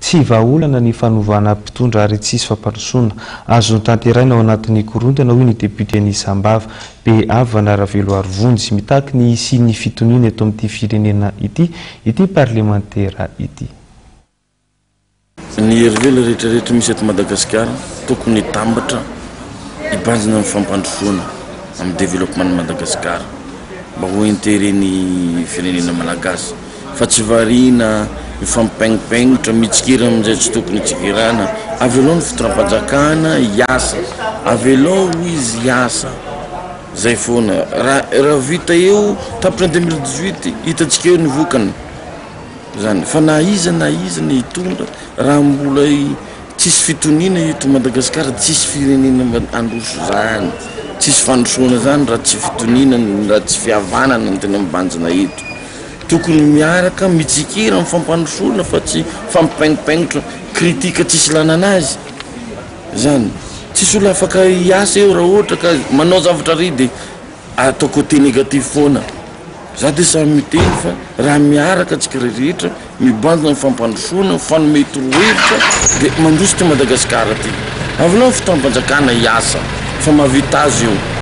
Tsy vahaolana ny fanovana mpitondra ary tsisy fampandrosoana azo tanterahina ao anatin'ny korontana, hoy ny depioten'i Sambava, Behavana Raveloarivonjy. Mitaky ny hisian'ny fitoniana eto amin'ity firenena ity ity parlemantera ity. Ny herivelona rehetra rehetra misy eto Madagasikara tokony hitambatra hibanjina amin'ny fampandrosoana amin'ny développement ny Madagasikara mba ho intérêt ny firenena malagasy fa tsy variana mifampipaingopaingotra mitsikera amin'izay tsy tokony hitsikerana. Avelao ny fitondram-panjakana hiasa, avelao izy hiasa zay foana. Raha raha vita eo tapitra ny 2018 hitantsika eo ny vokany. Zany fa na iza na iza ny hitondra raha mbola tsisy fitoniana eto Madagascar tsisy firenena handroso zany, tsisy fandrosoana zany raha tsy fitoniana raha tsy fihavanana no tena mibanjina eto, tokony miaraka mitsikera amin'ny fampandrosoana fa tsy mifampipaingopaingotra critique tsisy ilana anazy zany, tsisy olona afaka hiasa eo raha ohatra ka manao zavatra ry de atao côté négatif foana. Za dia samy miteny fa raha miaraka tsika rehetra mibanjina ny fampandrosoana, mifanome torohevitra dia mandroso ty Madagasikara ty. Avelao ny fitondram-panjakana hiasa fa mahavita azy io.